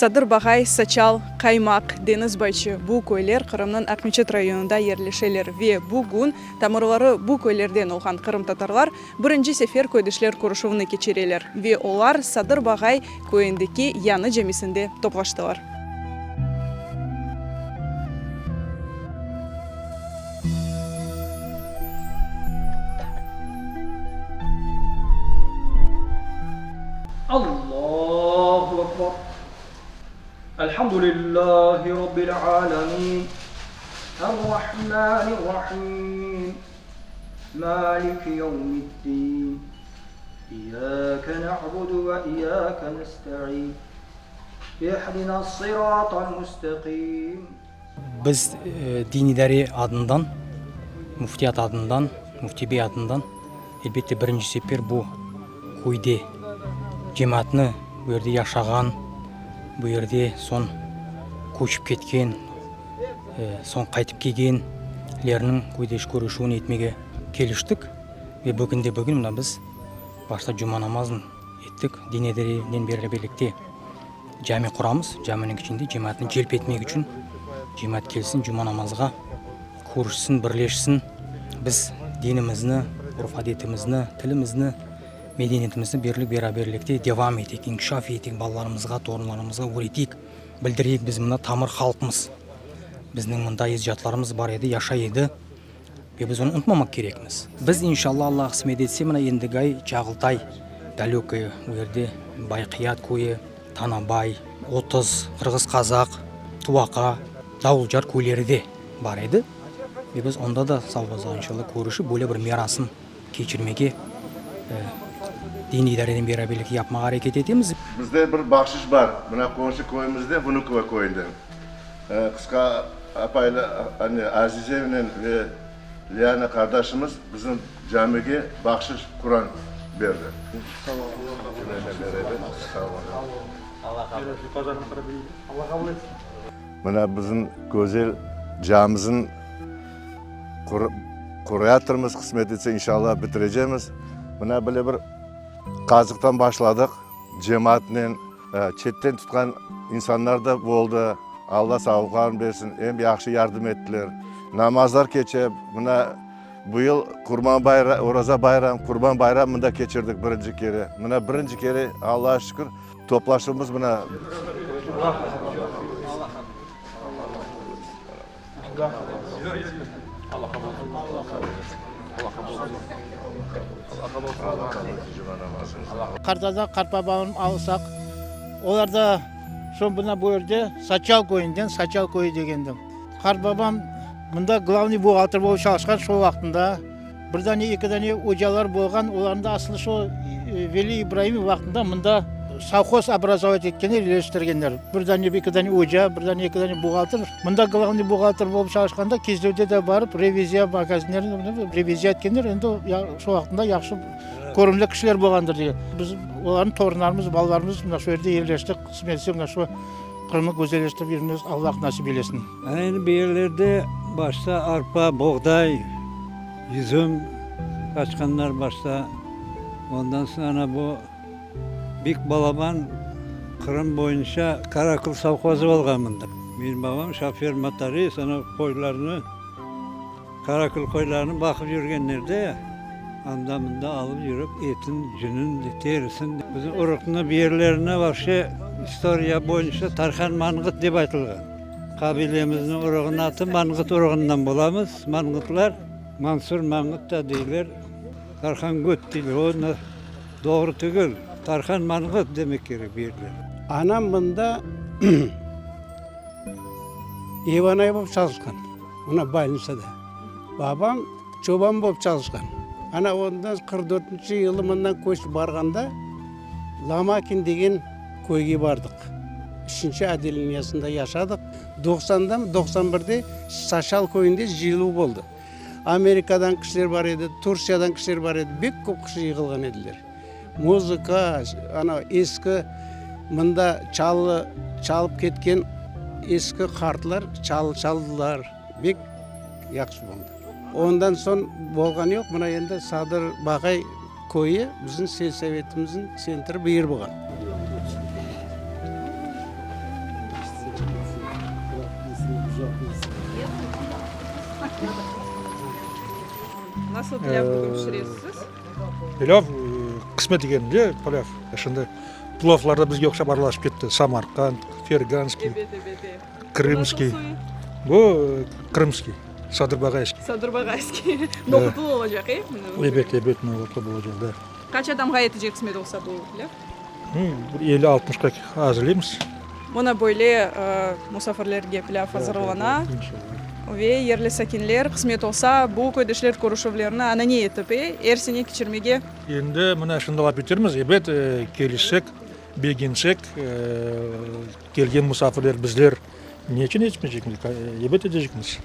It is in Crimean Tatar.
Sadır Bağay, Saçal, Qaymaq, Deniz Bayçı, bu köyler Qırımnıñ Aqmeçet rayonında yerleşeler ve bugün tamırları bu köylerden olğan qırımtatarlar birinci sefer köydeşler körüşüvini keçireler ve olar Sadır Bağay köyündeki yañı camisinde toplaştılar. Allahu Ekber. Elhamdülillahi Rabbil alemin. Errahmanirrahim. Maliki yevmiddin. İyyâke na'budu ve iyyâke nesta'in. İhdinas-sıratal mustaqim. Biz Din idare adından, Müftiyat adından, Müfti bey adından, elbette, birinci sefer bu köyde cemaatnı, bu yerde yaşağan, bu yerde soñ köçip ketken, soñ qaytıp kelgenlerniñ köydeş körüşüvini etmege keliştik. Ve bugünde-bugün mına biz başta cuma namazın ettik, din idarenen beraberlikte. Cami quramız, caminiñ içinde cemaatnı celp etmek içün, cemaat kelsin cuma namazğa, körüşsin, birleşsin, biz dinimizni, urf-adetimizni, tilimizni, medeniyetimizni birlik-beraberlikte devam eteyik, inkişaf eteyik, balalarımızğa, torunlarımızğa öğreteyik, bildireyik, biz mında tamır halqmız, bizniñ mında ecdatlarımız bar edi, yaşay edi ve biz onı unutmamaq kerekmiz. Biz, inşalla, Alla qısmet etse, mına Endigay, Çağıltay, dalökoye, o yerde Bayqıyat köyü, Tanabay, 30, Qırğız Qazaq, Tuvaqa, Davulcar köyleri de bar edi. Ve biz onda da sağ olsun, inşalla, körüşip, böyle bir merasım keçirmege, diniy idareden beraberlikte yapmağa areket etemiz. Bizde bir bahşış bar, mına qonşu köyümizde, Vnukovo köyünden. Qısqa apaylı anne Azizemnen ve Liana qardaşımız bizim camige bahşış Quran berdi. Mına bizim güzel camimizin qurayatırmız, qısmet etse, inşallah, bitirecemiz. Mına böyle bir qazıqtan başladıq cemaatnen. Çetten tutqan insanlar da boldı, Alla sağlıqlarını bersin, em yahşı yardım ettiler. Namazlar keçe, mına bu yıl Qurban bayram, Oraza bayram, Qurban bayram mında keçirdik birinci kere. Mına birinci kere, Allağa şükür, toplaşuvımız mına. Qartana, qartbabamnı alsaq, olar da şo mına bu yerde Saçal köyünden, Saçal köyü degende. Qartbabam mında glavnıy buhgalter bolıp çalışqan şo vaqtında. Bir dane, eki dane ocalar bolğan, olarnıñ da aslı şo Veli İbraimov vaqtında mında sovhoz obrazovat etkenler, yerleştirgenler. Bir dane, eki dane oca, bir dane, eki dane buhgalter. Mında glavnıy buhgalter bolıp çalışqanda Kezlevde de barıp reviziya magazinlerini reviziya etkenler, endi şo vaqtında yahşı körümli kişiler bolğandır degen. Biz olarnıñ torunlarımız, balalarımız mına şu yerde yerleştik, qısmet etse mına şu Qırımnı güzelleştirip yürmemiz Allah nasip eylesin. Endi bu yerlerde başta arpa, boğday, yüzüm qaçqanlar başta. Ondan soñ ana bu bik balaban Qırım boyunca Qarakul sovhozı olğan mında. Menim babam şofer, motorist, ana qoylarnı, qarakul qoylarını baqıp yürgenler de, anda-mında alıp yürip etin, cünün, terisin. Bizim uruqnı bir yerlerine vapşe istoriya boyunca Tarhan Manğıt dep aytılğan. Qabilemizniñ uruğınıñ atı Manğıt uruğından bolamız. Manğıtlar, Mansur Manğıt da deyler, Tarhangöt deyler. O doğru tügül, Tarhan Manğıt demek kerek bu yerler. Anam mında ev anayı bolıp çalışqan, mına bolnitsada. Babam çoban bolıp çalışqan. Ana ondan 44-nci yılı mından köçip barğanda Lomakin degen köyge bardıq. Üçünci otdeleniyasında yaşadıq. Doqsanda mı, 91-de Saşal köyünde cıyıluv boldı. Amerikadan kişiler bar edi, Tursiyadan kişiler bar edi, bek köp kişi yığılğan ediler. Muzıka, ana eski mında çalı çalıp ketken eski qartlar çalı çaldılar, bek yahşı boldı. Ondan soñ bolğan yoq, mına endi Sadır Baqay köyü bizim selsovetimizniñ tsentri bu yer bolğan. Nasıl pilâv bugün pişiresiz? Pilâv, qısmet ekeninde pilâv. Şimdi plâvlar da bizge oqşap aralaşıp ketti. Samarqand, Ferganskiy, Ebet, ebet, e. Krımskiy. Nasıl suyu? Bu Krımskiy, Sadırbağayskiy. Sadırbağayskiy. Nohutlı olacaq, e? Ebet, ebet, nohutlı olacaq, da. Qaç adamğa yetecek qısmet olsa bu pilâv? Bir elli, altmışqa azırlaymız. Mına böyle musafirlerge pilâv azırlana. Ve yerli sakinler, qısmet olsa, bu köydeşler körüşüvlerini anane etip, er sene keçirmege. Endi mına şunı laf etermiz, ebet, kelişsek, begensek, kelgen musafirler bizler ne içün etmeycekmiz, ebet etecekmiz.